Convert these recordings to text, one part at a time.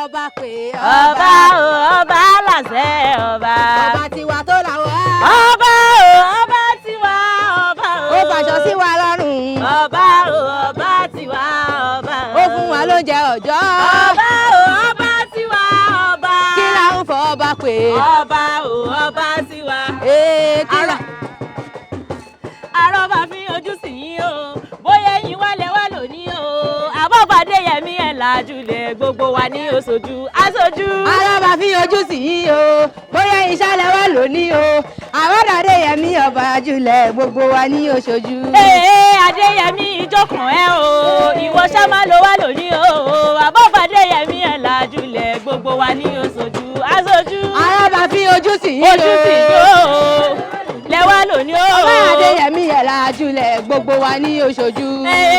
fọba pè? Ọba o, ọba làṣẹ ọba. Ọba tiwa tó làwọ̀ á. Ọba o, ọba tiwa ọba o. Ó fàṣọ sí wa lọ́rùn. Ọba o, ọba tiwa ọba o. Ó fún wa lóúnjẹ ọjọ́. Ọba o, ọba tiwa ọba. Kí la ń fọba pè? Ọba o, ọba tiwa. Ee, kí la. Arọ́bà fi ojú sí yín o, bóyá ẹ̀yin wálé wá lónìí o. Àbọ̀bàdé yẹmí ẹ̀ làjúlẹ̀ gbogbo wa ní oṣojú aṣojú. Alábà fi ojú sí yín o, bóyá ìṣàlẹ̀ wa lónìí o. Àwọ̀dàdé Yẹmí ọba jùlẹ̀ gbogbo wa ní oṣojú. Ee, Adéyẹmí ìjókòó ẹ o, ìwọ ṣá máa lo wá lónìí o. Àbọ̀bàdé yẹmí ẹ̀ làjúlẹ̀ gbogbo wa ní oṣojú aṣojú. Alábà fi ojú sí yín o. Ojú sì yó o, lẹ́wà lónìí o. Ọba Adéyẹmí ẹ̀ làjùlẹ̀ gbogbo wa ní oṣojú. Ee,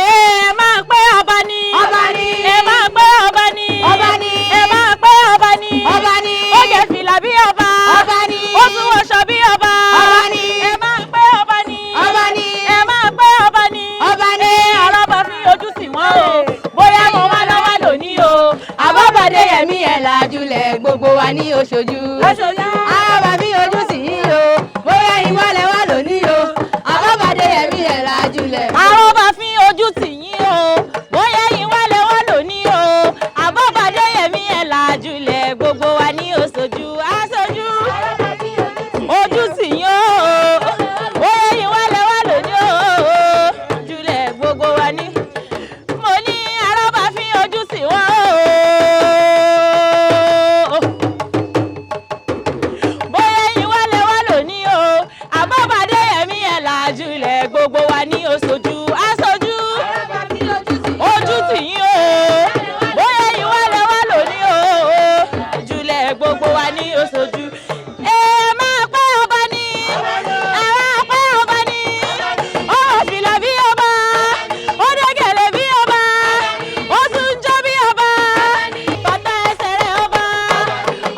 ẹ máa pé ọba ni. Ọba ni. Ẹ máa pé ọba ni. Ọba ni. Ẹ máa pé ọba ni. Ọba ni. Ó jẹ fìlà bí ọba. Ọba ni. Ó tún wọṣọ bí ọba. Ọba ni. Ẹ máa pé ọba ni. Ọba ni. Ẹ máa pé ọba ni. Ọba ni. Arọ́bà fi ojú sí wọn o. Bóyá mo wá lọ́wọ́ lónìí o. Àbọ̀bàdé Yẹmí ẹ̀ làjùlẹ̀ gbogbo wa ní oṣojú. Aṣojú. Alábà fi ojú sí yín o, bóyá ìwọlẹ̀ wa lónìí o. Àbọ̀bàdé Yẹmí ẹ̀ làjùlẹ̀. Arọ́bà fi ojú tì yín o. Bóyá ìwálẹ̀ wá lónìí o. Àbọ̀bàdé yẹmí ẹ̀ làjùlẹ̀ gbogbo wa ní oṣojú. Aṣojú. Ojú tì yín o. Bóyá ìwálẹ̀ wá lónìí o. Jùlẹ̀ gbogbo wa ní. Mo ní arọ́bà fi ojú tì wọ́n o. Bóyá ìwálẹ̀ wá lónìí o. Àbọ̀bàdé yẹmí ẹ̀ làjùlẹ̀ gbogbo wa ní oṣojú. Aṣojú. Ojú tì yín o. Bóyá ìwálẹ̀ wá lónìí o. Jùlẹ̀ gbogbo wa ní oṣojú. Ẹ máa pẹ́ ọba ní. Ẹ máa pẹ́ ọba ní. Ó fìlà bí ọba. Ó dẹ́gẹ̀lẹ̀ bí ọba. Ó tún jó bí ọba. Bàtà ẹsẹ̀ rẹ̀ ọba.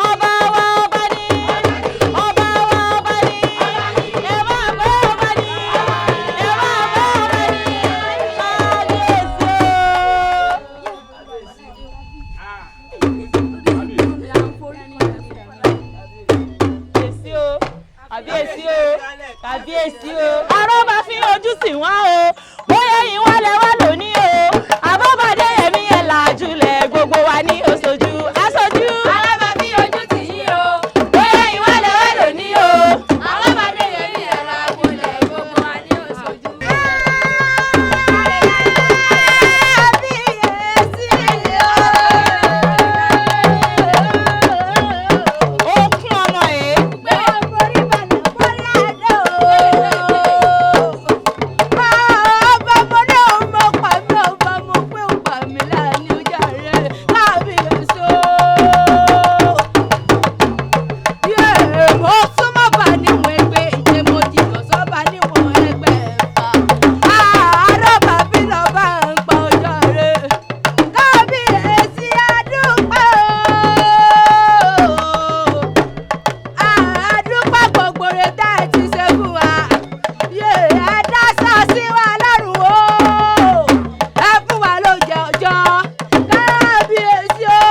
Ọba wa ọba ní. Ọba wa ọba ní. Ẹ máa pẹ́ ọba ní. Ẹ máa pẹ́ ọba ní. Kábíyèsí o. Kábíyèsí o, kábíyèsí o, kábíyèsí o. Arọ́bà fi ojú sí wọn o, bóyá ìwálẹ̀ wá lónìí o. Àbọ̀bàdé yẹmí ẹ̀ làjúlẹ̀ gbogbo wa ní oṣojú aṣojú. Alábà fi ojú tì yín o, Bóyá ìwálẹ̀ wá lónìí o. Àbọ̀bàdé Yẹmí ẹ̀ làjùlẹ̀ gbogbo wa ní oṣojú. Ó kún ọmọ ẹ̀. Kábíyèsí adúpẹ́ o, àdúpẹ́ gbogbo rẹ̀ tá ẹ ti ṣe fún wa. Yé, ẹ dáṣọ sí wa lọ́rùn o, ẹ fún wa lóúnjẹ ọjọ́. Kábíyèsí o.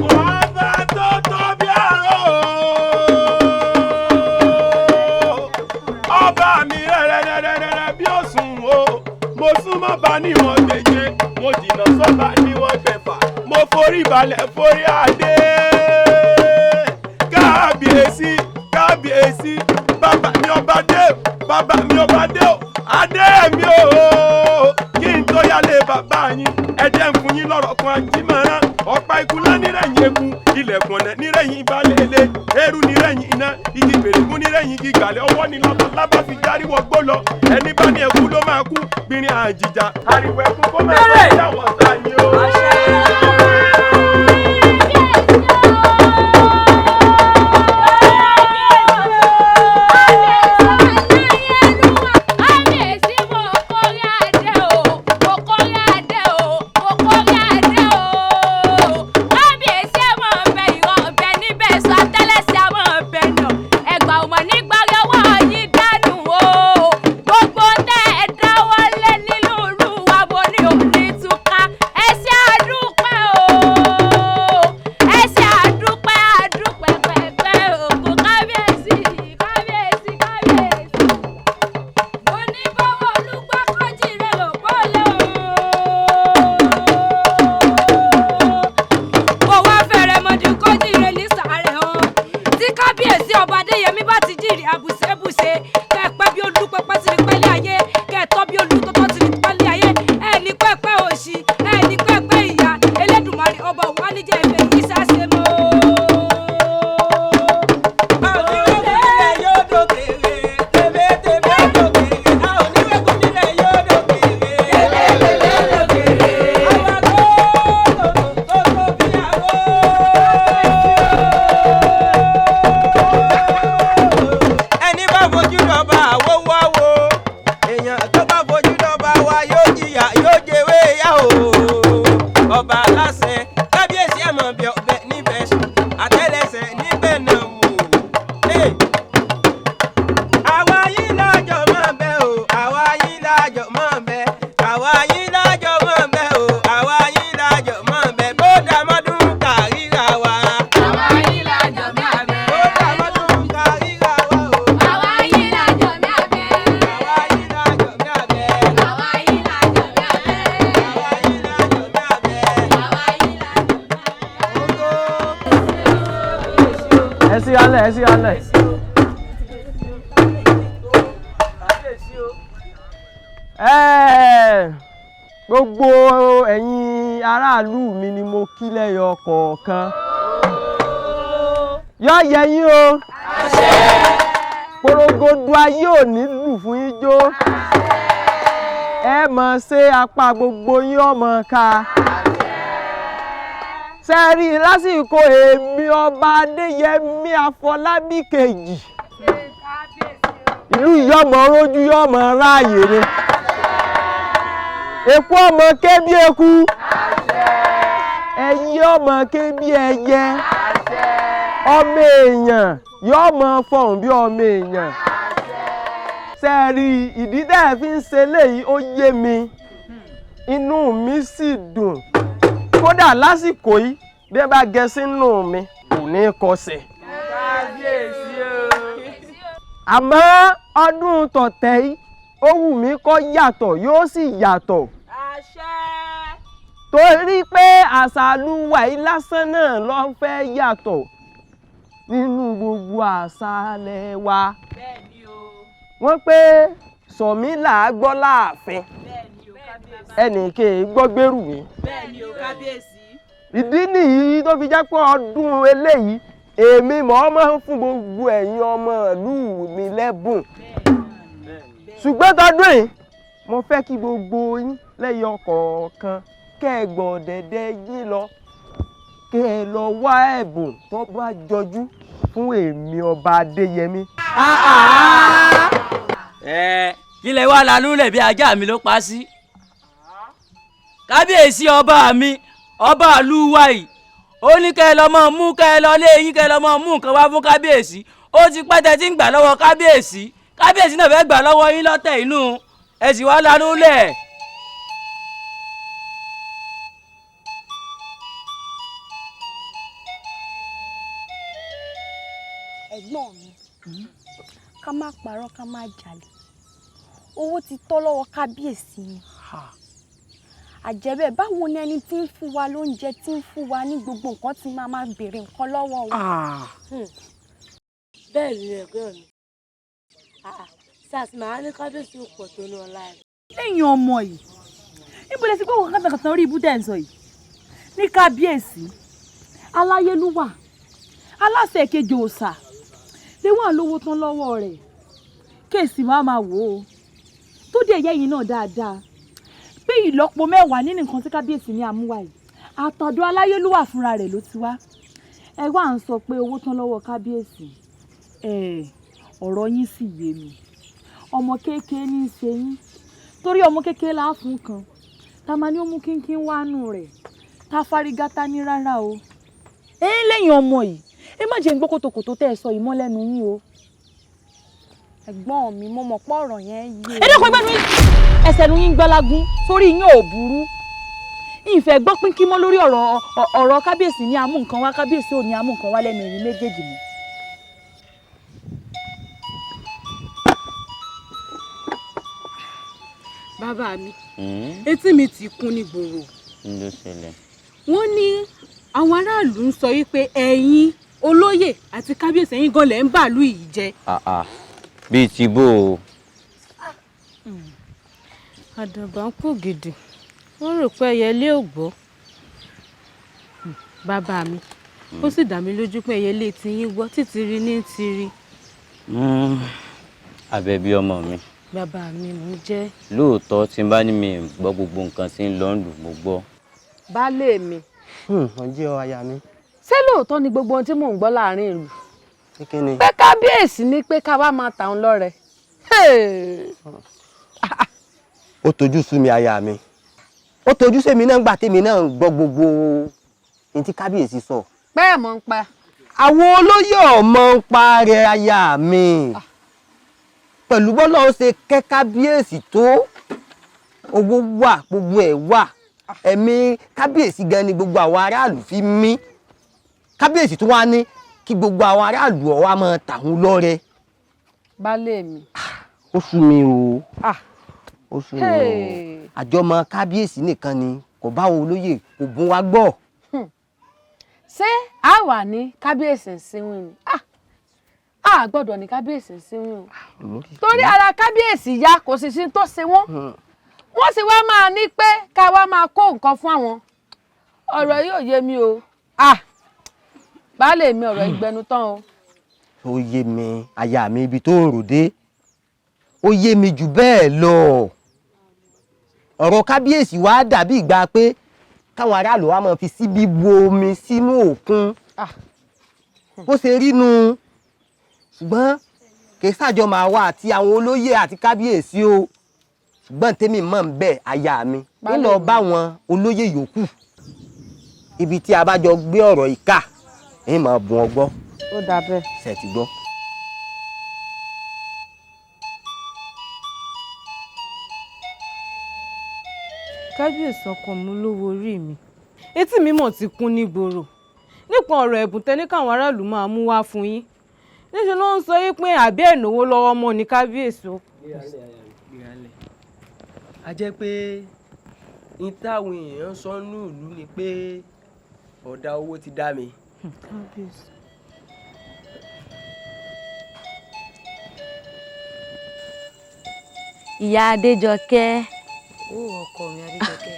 Ọba tó tó bí àrò. Ọba mi rẹ̀rẹ̀rẹ̀rẹ̀ bí òsùn o. Mo súnmọ́ bá níwọ̀n gbèje, mo jìnnà sọ́ba níwọ̀n gbẹ̀fà. Mo forí balẹ̀ forí adé. Kábíyèsí, kábíyèsí, bàbá mi ọba dé, bàbá mi ọba dé o, adé mi o. Kí n tó yálé bàbá yín, ẹ jẹ́ n fún yín lọ́rọ̀ kan ajímọ̀ràn. Ọ̀pá ikú lá nírẹ̀yìn eku, ilẹ̀kùn ọ̀nà nírẹ̀yìn balẹ̀ ilé, eérú nírẹ̀yìn iná, igi pèrègún nírẹ̀yìn igi gbàlẹ̀, ọwọ́ ni lábá fi járí wọgbó lọ. Ẹni bá ní ẹkú ló máa kú, gbìnrín àjìjà, ariwo ẹkún kó máa bá ìyàwó ọ̀tá yín o. Kábíyèsí, mo kórè adé o, mo kórè adé o, mo kórè adé o. Kábíyèsí, ẹ mọ̀ ọbẹ̀ ìrọ̀ ọbẹ̀ níbẹ̀ sọ àtẹ́lẹsẹ̀ àmọ́ ọbẹ̀ nà. Ẹgbà ọmọ nígbà lọ́wọ́ yín dànù o. Gbogbo tẹ́ ẹ dáwọ́lé nínú ìlú wa mo ní òní. lájọ mọ̀ bẹ́ o, àwa yín lájọ mọ̀ bẹ́, bó dà mọ́dún kàríra wa. Àwa yín lájọ mí àbẹ́. Bó dà mọ́dún kàríra wa o. Àwa yín lájọ mí àbẹ́. Àwa yín lájọ mí àbẹ́. Àwa yín lájọ mí àbẹ́. Àwa yín lájọ mí àbẹ́. Àwa yín lájọ mí àbẹ́. Ẹ sí alẹ̀, ẹ sí alẹ̀. Ẹ́ẹ̀, gbogbo ẹ̀yin aráàlú mi ni mo kí lẹ́yọ kọ̀ọ̀kan. Yọ yẹ yín o. Porogodo ayé ò ní lù fún yín jó. Ẹ mọ̀ ṣe apá gbogbo yín ọmọ ká. Sẹ́rí lásìkò èmi ọba Adéyẹmí Afọlábí kejì. Ìlú yọmọ rójú yọmọ ráàyè ni. Eku ọmọ ké bí eku. Ẹyẹ ọmọ ké bí ẹyẹ. Ọmọ èèyàn yọmọ fọhùn bí ọmọ èèyàn. Sẹ́rí ìdí tẹ́ ẹ fi ń ṣe léyìí ó yé mi. Inú mi sì dùn. Kódà lásìkò yìí bí ẹ bá gẹ sínú mi kò ní kọsẹ̀. Àmọ́ ọdún tọ̀tẹ̀ yìí ó wù mí kó yàtọ̀ yóò sì yàtọ̀. Torí pé àṣàlùwà yìí lásán náà ló fẹ́ yàtọ̀ nínú gbogbo àṣàlẹ̀ wa. Wọ́n pé sọ̀mí là á gbọ́ láàfin ẹnì kè é gbọ́ gbèrú mi. Bẹ́ẹ̀ni o, kábíyèsí. Ìdí nìyí tó fi jẹ́ pé ọdún eléyìí èmi mọ̀ ọ́ máa ń fún gbogbo ẹ̀yin ọmọ ìlú mi lẹ́bùn. Ṣùgbọ́n tọdún yìí mo fẹ́ kí gbogbo yín lẹ́yọ kọ̀ọ̀kan kẹ́ ẹ gbọ̀n dẹ̀dẹ̀ yín lọ kẹ́ ẹ lọ wá ẹ̀bùn tó bá jọjú fún èmi ọba Adéyẹmí. Ẹ kí lẹ wá lanú lẹ̀ bí ajá mi ló pa sí. Kábíyèsí ọba mi, ọba ìlú wa yìí, ó ní kẹ́ ẹ lọ mọ́ mú kẹ́ ẹ lọ lé yín kẹ́ ẹ lọ mọ́ mú nǹkan wá fún kábíyèsí. Ó ti pẹ́ tẹ́ tí ń gbà lọ́wọ́ kábíyèsí. Kábíyèsí náà fẹ́ gbà lọ́wọ́ yín lọ́tẹ̀ inú ẹ sì wá lanú lẹ̀. Ẹ̀gbọ́n mi, ká má parọ́, ká má jalè, owó ti tọ́ lọ́wọ́ kábíyèsí ni. Àjẹbẹ́ báwo ni ẹni tí ń fún wa lóúnjẹ, tí ń fún wa ní gbogbo nǹkan, tí máa máa béèrè nǹkan lọ́wọ́ wa? Bẹ́ẹ̀ ni ẹ̀gbọ́n mi, sars máa ní kábíyèsí ò pọ̀ tó ní ọlá rẹ̀. Lẹ́yìn ọmọ yìí, níbo lẹ ti gbọ́ wọn kàtàkàtà orí ibú tẹ̀ ń sọ yìí? Ní kábíyèsí aláyélúwà aláṣẹ kejì òòṣà lè wọ́n lówó tán lọ́wọ́ rẹ̀, kéèsì máa máa wò ó tó dé ẹ̀yẹ́ yìí náà dáadáa pé ìlọ́po mẹ́wàá nínú nǹkan tí kábíyèsí ní àmúwá yìí àtọ̀dọ̀ aláyélúwà fúnra rẹ̀ ló ti wá. Ẹ wá ń sọ pé owó tán lọ́wọ́ kábíyèsí. Ẹ ọ̀rọ̀ yín sì yé mi, ọmọ kékeré ní í ṣe yín, torí ọmọ kékeré là á fún kan tá a máa ní ó mú kínkín wánú rẹ̀ tá a fárígátá ní rárá o. Ẹ ń lẹ́yìn ọmọ yìí, ẹ má jẹ́ ń gbọ́ kòtòkòtò tẹ́ ẹ sọ yìí mọ́ lẹ́nu yín o. Ẹ̀gbọ́n mi, mo mọ̀ pé ọ̀rọ̀ yẹn yé. Ẹ dẹ́kun ẹgbẹ́ mi, ẹsẹ̀ nu yín gbọ́lágún sórí yín ò burú. Ìfẹ́ gbọ́ pínkín mọ́ lórí ọ̀rọ̀ ọ̀rọ̀ kábíyèsí ní amú nǹkan wá, kábíyèsí ò ní amú nǹkan wá lẹ́nu ẹ̀yin méjèèjì mọ́. Bàbá mi, etí mi ti kún ní gbòòrò. Kí ló ṣẹlẹ̀? Wọ́n ní àwọn aráàlú ń sọ wípé ẹ̀yin olóyè àti kábíyèsí ẹ̀yin gan lẹ̀ ń bàálù yìí jẹ́. Bíi ti bó o. Àdàbà ń kú gidi, wọ́n rò pé ẹyẹlé ò gbọ́. Bàbá mi, ó sì dá mi lójú pé ẹyẹlé ti yín gbọ́ títìrí ní tìrí. Àbẹ̀bí ọmọ mi. Bàbá mi, mò ń jẹ́. Lóòótọ́ tí n bá ní mi ì gbọ́ gbogbo nǹkan tí ń lọ ń lù, mo gbọ́. Baálé mi. Ọjọ́ aya mi. Ṣé lóòótọ́ ni gbogbo ohun tí mò ń gbọ́ láàrin ìlú? Kí ni? Pé kábíyèsí ní pé ká wá máa tà ń lọ́rẹ. Ó tojú sú mi, aya mi. Ó tojú sèmi náà gbà tèmi náà ń gbọ́ gbogbo ohun tí kábíyèsí sọ. Bẹ́ẹ̀ mọ̀ ń pa. Àwọn olóyè ọmọ ń pa rẹ̀, aya mi. Pẹ̀lú bọ́lá ó ṣe kẹ́ kábíyèsí tó, Owó wà, gbogbo ẹ̀ wà. Ẹ̀mí kábíyèsí gan ni gbogbo àwọn aráàlú fi mí. Kábíyèsí tó wá ní kí gbogbo àwọn aráàlú ó wá máa tàwọn lọ́rẹ. Baálé mi. Ó sú mi o, ó sú mi o. Àjọmọ kábíyèsí nìkan ni kò bá wo olóyè kò bún wa gbọ́. Ṣé a wà ní kábíyèsí ń sínwín ni? A gbọ́dọ̀ ní kábíyèsí ń sínwín o, torí ara kábíyèsí ya, kò sì sí tó ṣe wọ́n. Wọ́n sì wá máa ní pé ká wá máa kó nǹkan fún àwọn. Ọ̀rọ̀ yìí ò yé mi o. Baálé mi, ọ̀rọ̀ ìgbẹ́nu tán o. Ó yé mi, aya mi, ibi tó rò dé ó yé mi jù bẹ́ẹ̀ lọ. Ọ̀rọ̀ kábíyèsí wa dàbí ìgbà pé káwọn aráàlú wa máa fi síbí bu omi sínú òkun, bó ṣe rí nu. Ṣùgbọ́n kì í ṣàjọ máa wá àti àwọn olóyè àti kábíyèsí o. Ṣùgbọ́n tèmi mọ̀ ń bẹ̀, aya mi, ń lọ bá wọn olóyè yòókù. Ibi tí a bá jọ gbé ọ̀rọ̀ yìí ká, ń máa bùn ọ gbọ́. Ó dà bẹ́ẹ̀. Ṣe ti gbọ́. Kábíyèsí, ọkọ mi, olówó orí mi, etí mi mọ̀ ti kún nígboro nípa ọ̀rọ̀ ẹ̀bùn tẹ́ ní káwọn aráàlú máa mú wá fún yín. Níṣẹ́ ló ń sọ yín pé àbí ẹ̀nàwó lọ́wọ́ mọ́ ní kábíyèsí o. A jẹ́ pé ní táwọn èèyàn sọ ní ìlú ni pé ọ̀dà owó ti dá mi. Kábíyèsí. Ìyá Adéjọkẹ́. Ó ọkọ mi Adéjọkẹ́.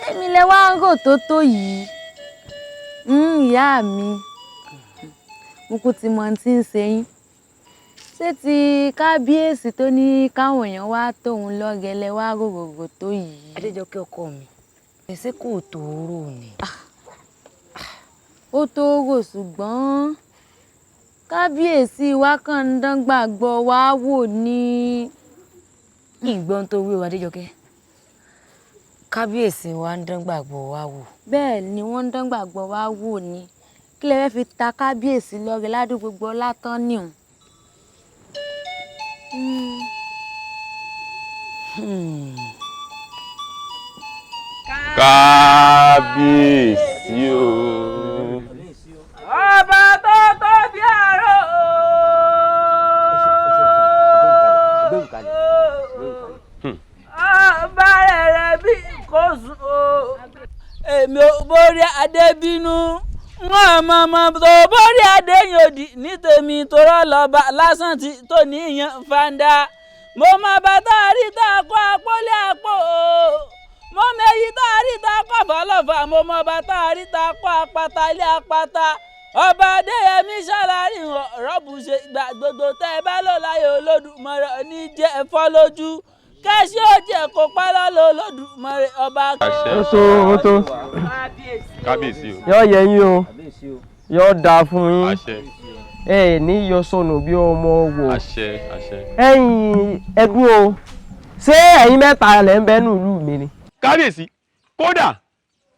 Èmi lẹ wá ń rò tó tó yìí. Ìyá mi, mo kú ti mọ tí ń ṣe yín. Ṣé ti kábíyèsí tó ní káwọn èèyàn wá tóun lọ́gẹ lẹ wá rògbògbò tó yìí? Adéjọkẹ́ ọkọ mi, ṣé kò tó rò ni? Ó tó rò, ṣùgbọ́n kábíyèsí wa kàn ń dán gbàgbọ́ wa wò ni. Ìgbọ́n tó wí o, Adéjọkẹ́, kábíyèsí wa ń dán gbàgbọ́ wa wò. Bẹ́ẹ̀ ni, wọ́n ń dán gbàgbọ́ wa wò ni. Kí lẹ fẹ́ fi ta kábíyèsí lọ́rẹ ládùúgbò gbogbo ọlátán nìhun. Kábíyèsí o. Ọba tó tó bí àárọ̀. Ọba rẹ̀ bí kò sùn o. Èmi ò borí adé bínú, wọn mọ̀mọ́ tó borí adé yòdì ní tèmi, torọ́ lọ́ba lásán tí tó níyàn fanda. Mo mọ bàtà rí tá a kó àpólé àpò o, mo mẹyì tá a rí tá a kó fọlọ́fà, mo mọ bàtà rí tá a kó àpáta ilé àpáta. Ọba Adéyẹmí ṣàlàyé rọ́bù ṣe gbà gbogbo tẹ́ ẹ bá lò láyé Olódùmarè ní jẹ́ ẹ̀fọ́ lójú kẹ́sí ó jẹ́ kó pẹ́ lọ́lọ́ Olódùmarè ọba. Ó tó, ó tó. Kábíyèsí o. Yóò yẹ yín o, yóò dáa fún yín, ẹ ní yọ sọnù bí ọmọ wò. Àṣẹ, àṣẹ. Ẹ̀yin ẹdún o, ṣé ẹ̀yin mẹ́ta lẹ ń bẹ nù ìlú mi ni? Kábíyèsí, kódà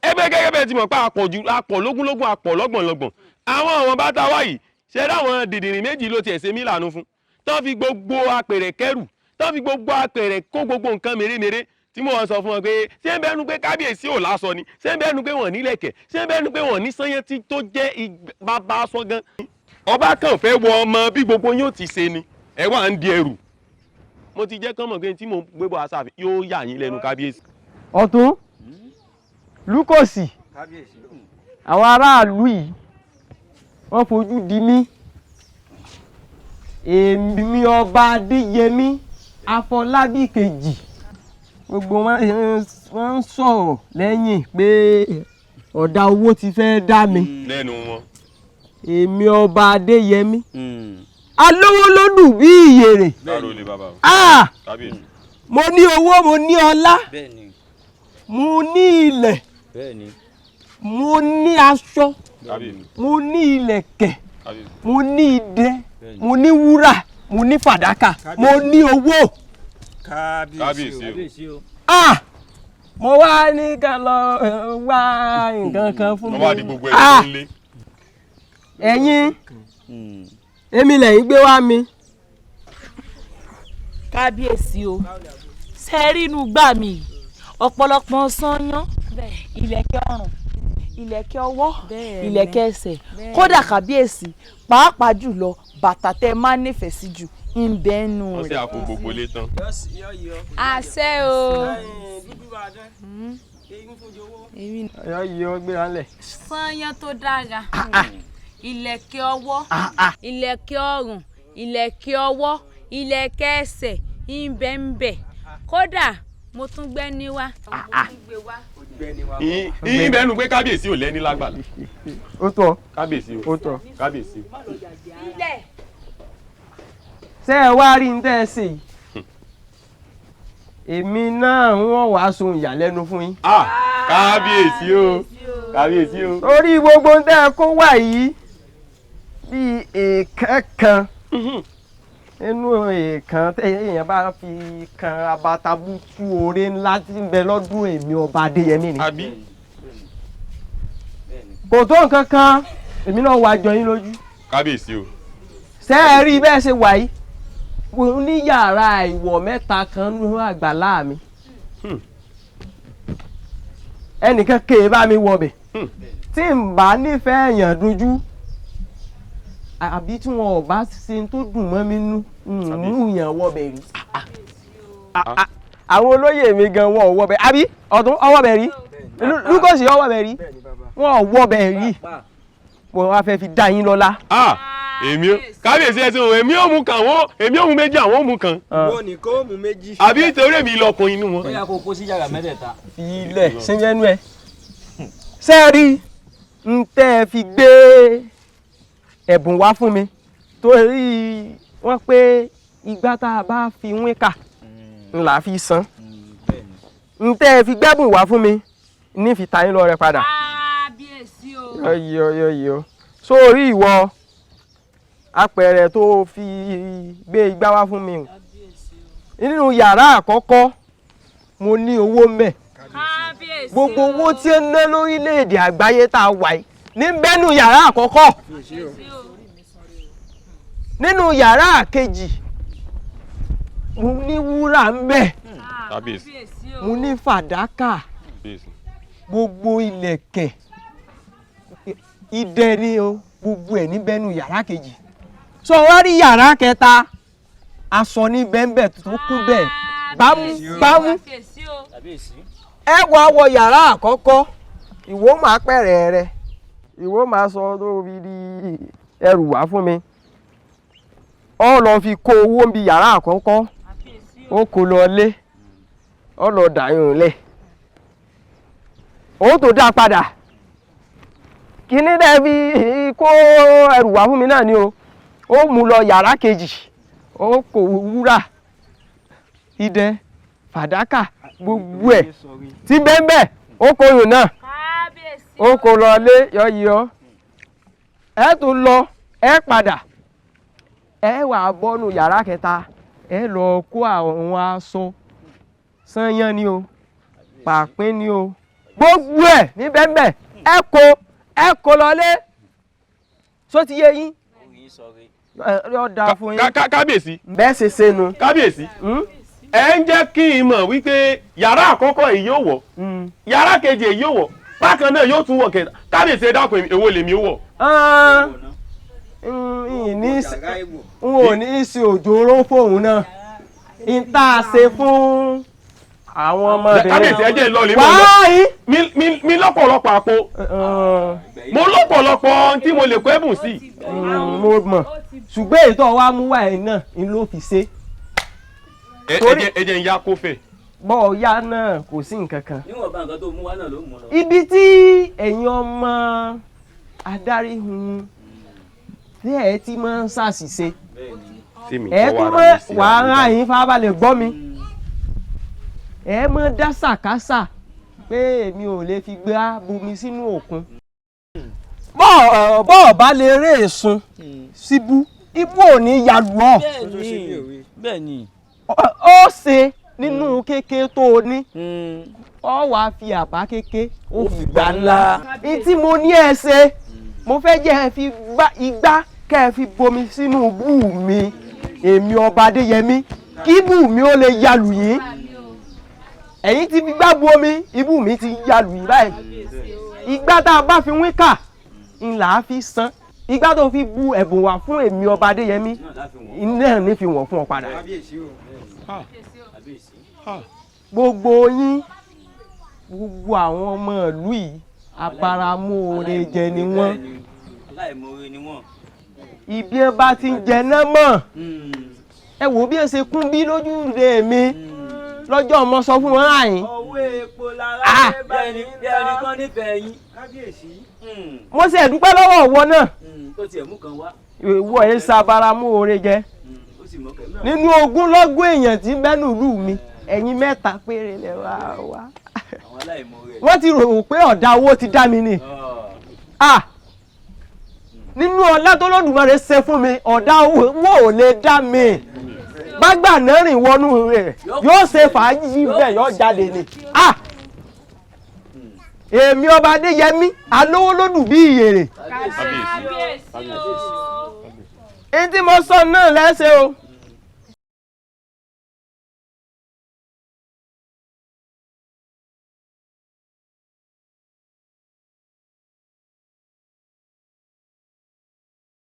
ẹgbẹ́ gẹ́gẹ́ bẹ́ẹ̀ ti mọ̀ pé àpọ̀ ju àpọ̀ lógúnlógún, àpọ̀ lọ́gbọ̀nlọ́gbọ̀n. Àwọn bá ta wáyìí ṣe ráwọn dìdìrín méjì ló tiẹ̀ ṣe mí lànà fún tán fi gbogbo apẹ̀rẹ̀ kẹrù, tán fi gbogbo apẹ̀rẹ̀ kó gbogbo nǹkan mèremère tí mo sọ fún wọn pé ṣé ń bẹ́nu pé kábíyèsí ò lásọ ni, ṣé ń bẹ́nu pé wọ́n nílẹ̀kẹ̀, ṣé ń bẹ́nu pé wọ́n ní sányán tí tó jẹ́ bàbá aṣọ gan. Ọba kan fẹ́ wọ ọmọ bí gbogbo yóò ti ṣe ni ẹ wà ń di ẹrù. Mo ti jẹ́ kán mọ̀ pé tí mo gbé bọ́ aṣáfi yóò yà yín lẹ́nu kábíyèsí. Ọ̀tún Lúkòsì, àwọn aráàlú yìí wọ́n fojú di mí. Èmi ọba Adéyẹmí Afọlábí kejì, gbogbo wọn ń sọ̀rọ̀ lẹ́yìn pé ọ̀dà owó ti fẹ́ dá mi. Lẹ́nu wọn. Èmi ọba Adéyẹmí alówó lódù bí ìyèrè. Mo ní owó, mo ní ọlá, mo ní ilẹ̀, mo ní aṣọ, mo ní ìlẹ̀kẹ̀, mo ní idẹ, mo ní wúrà, mo ní fàdákà, mo ní owó. Kábíyèsí o. Mo wá ní ká lọ wá nǹkan kan fún mi. Wọ́n wá di gbogbo ẹ̀ tó ń lé. Ẹ̀yin èmi lẹ́yìn gbé wá mi. Kábíyèsí o, Ṣe é rí inú gbà mí ọ̀pọ̀lọpọ̀ sányán, ìlẹ̀kẹ̀ ọrùn, ìlẹ̀kẹ̀ ọwọ́, ìlẹ̀kẹ̀ ẹsẹ̀, kódà kábíyèsí, pàápàá jùlọ bàtà tẹ máa nífẹ̀ẹ́ sí jù ń bẹ nù Wọ́n sì rẹ̀. àpò gbogbo lé tán. Àṣẹ o. Yọ yọ gbéra ńlẹ̀. Sányán tó dára, ìlẹ̀kẹ̀ ọwọ́, ìlẹ̀kẹ̀ ọrùn, ìlẹ̀kẹ̀ ọwọ́, ìlẹ̀kẹ̀ ẹsẹ̀ ń bẹ ń bẹ, kódà mo tún gbẹ́ ní wá. Ìyín bẹ́ẹ̀ nu pé kábíyèsí ò lẹ́ni lágbàlá. Ó tọ́. Kábíyèsí o. Ó tọ́. Kábíyèsí o. Ṣé ẹ wá rí n tẹ́ ẹ ṣe yìí, èmi náà wọ́n wàá sun ìyàlẹ́nu fún yín. Kábíyèsí o, kábíyèsí o. Torí gbogbo ń tẹ́ ẹ kó wà yìí bíi èèkàn kan inú èèkàn tẹ́ èèyàn bá fi kan abatabutu oore ńlá tí ń bẹ lọ́dún èmi ọba Adéyẹmí ni. Àbí. Kò tó nǹkan kan, èmi náà wàá jọ yín lójú. Kábíyèsí o. Ṣé ẹ rí bẹ́ẹ̀ ṣe wà yìí, mo ní yàrá ìwọ̀ mẹ́ta kan nínú àgbàlá mi, ẹnìkan kéè bá mi wọbẹ̀ tí n bá nífẹ̀ẹ́ èèyàn dojú àbí tí wọn ò bá ṣe tó dùn mọ́ mi nú mú yàn wọbẹ̀ rí. Àwọn olóyè mi gan wọn ò wọbẹ̀, àbí ọ̀tún ọwọ́bẹ̀ rí, Lúkọ̀sì ọwọ́bẹ̀ rí, wọn ò wọbẹ̀ rí. Mo wá fẹ́ fi dá yín lọ́lá. Èmi ó kábíyèsí ẹ sọ, èmi ò mú kan wọn, èmi ò mú méjì, àwọn ò mú kan. Wọn ní kó mú méjì. Àbí torí èmi lọkùn inú wọn. Ó yá kó kó sí yàrá mẹ́tẹ̀ẹ̀ta. Fi ilẹ̀ sínyẹ́nu ẹ̀. Ṣé ẹ rí n tẹ́ ẹ fi gbé ẹ̀bùn wá fún mi, torí wọ́n pé igbá tá a bá fi wín kà ńlá fi san, n tẹ́ ẹ fi gbẹ́bùn wá fún mi ní fi ta yín lọ́rẹ padà. Kábíyèsí o. Yọ yọ yọ sórí ìwọ apẹ̀rẹ̀ tó fi gbé igbá wá fún mi o, nínú yàrá àkọ́kọ́ mo ní owó mbẹ̀, gbogbo owó tí ń ná lórílẹ̀‐èdè àgbáyé tá a wà yìí ní bẹ́nu yàrá àkọ́kọ́. Nínú yàrá kejì mo ní wúrà mbẹ̀, mo ní fàdákà, gbogbo ìlẹ̀kẹ̀ idẹ ni o, gbogbo ẹ̀ ní bẹ́nu yàrá kejì. Sọ wá rí yàrá kẹta, aṣọ ní bẹ́ńbẹ́ tó kún bẹ́ẹ̀ bámú bámú. Ẹ wá wọ yàrá àkọ́kọ́, ìwọ máa pẹ̀rẹ̀ rẹ, ìwọ máa sọ tó fi di ẹrù wá fún mi, ọ lọ fi kó owó ń bi yàrá àkọ́kọ́, ó kó lọ lé, ọ lọ dàyún lẹ̀, ó tó dá padà. Kíní dẹ́ fi kó ẹrù wá fún mi náà ni o, ó mú lọ yàrá kejì, ó kó wúrà, idẹ, fàdákà, gbogbo ẹ̀ tí bẹ́ẹ̀ ó kó yùn náà, ó kó lọ lé yọ̀yọ̀. Ẹ tún lọ, ẹ padà, ẹ wà bọ́nu yàrá kẹta, ẹ lọ kó àwọn aṣọ sányán ni o, pàpín ni o, gbogbo ẹ̀ ní bẹ́ẹ̀ ẹ kó lọ lé. Só ti yé yín? Yọ da fún yín. Kábíyèsí. Bẹ́ẹ̀ ṣe ṣe nu. Kábíyèsí. Ẹ ń jẹ́ kí n mọ̀ wípé yàrá àkọ́kọ́ èyí yóò wọ̀, yàrá kejì èyí yóò wọ̀, bákan náà yóò tún wọ̀ kẹta. Kábíyèsí, ẹ dákun, èwo lèmi ó wọ̀? N ò ní í ṣe òjòrò fóun náà n tá a ṣe fún àwọn ọmọbìnrin. Kábíyèsí, ẹ jẹ́ lọ lè mọ̀ lọ. Mi lọ́pọ̀lọpọ̀ àpò, mo lọ́pọ̀lọpọ̀ tí mo lè kó ẹ̀bùn sí. Mo mọ̀, ṣùgbọ́n èyí tó wá mú wá ẹ̀ náà ń ló fi ṣe. Ẹ jẹ́ ń yá kó fẹ́. Bọ́ ọ yá náà kò sí nǹkan kan. Níwọ̀nba nǹkan tó mú wá náà ló mú lọ. Ibi tí ẹ̀yin ọmọ adarí hun tí ẹ ti máa ń ṣàṣìṣe, ẹ tún mọ wàhálà yín farabalẹ̀ gbọ́ mi, ẹ mọ dá sàkásà pé èmi ò lè fi gbá bomi sínú òkun. Bọ́ọ̀ bá lè rè sun síbú, ibú ò ní yalù ọ́. Bẹ́ẹ̀ni. Ó ṣe nínú kéke tó o ní, ọ wàá fi àbá kéke ó fi gbà ńlá. Ìtí mo ní ẹ ṣe, mo fẹ́ jẹ́ ẹ fi igbá kẹ́ ẹ fi bomi sínú bú mi, èmi ọba Adéyẹmí, kí bú mi ó lè yalù yín. Ẹ̀yin ti fi gbá bu omi, ibú mi ti ya lù yín báyìí. Igbá tá a bá fi wín kà ńlá á fi san. Igbá tó fi bu ẹ̀bùn wá fún èmi ọba Adéyẹmí iná ní fi wọ̀n fún ọ padà. Gbogbo yín, gbogbo àwọn ọmọ ìlú yìí, abáramóore jẹ ni wọ́n. Aláìmoore ni wọ́n. Ibi ẹ bá ti ń jẹ náà mọ̀, ẹ wò bí ẹ ṣe kún bí lójú rẹ mi lọ́jọ́ ọmọ sọ fún wọn àyìn. Ọwọ́ epo lára bí ẹni kan nífẹ̀ẹ́ yín. Kábíyèsí. Mo ṣe ẹ̀dúpẹ́ lọ́wọ́ ọ̀wọ́ náà. Tó tiẹ̀ mú kan wá. Ìwọ ẹ̀ ṣàbáramóore jẹ Ó sì mọ̀ kẹ́. nínú ogúnlọ́gọ̀ èèyàn tí bẹ́nu ìlú mi, ẹ̀yin mẹ́ta péré lẹ wá wá. Àwọn aláìmoore. Wọ́n ti rò pé ọ̀dà owó ti dá mi ni. Ah! Nínú ọlá tó Lódùmarè ṣe fún mi, ọ̀dà owó ò lè dá mi. Bágbà náà rìn wọnú rẹ̀ yóò ṣe fàájì bẹ́ẹ̀ yóò jáde ni. Ah! Èmi ọba Adéyẹmí alówólódù bí ìyèrè. Èyí tí mo sọ náà lẹ́sẹ̀ o.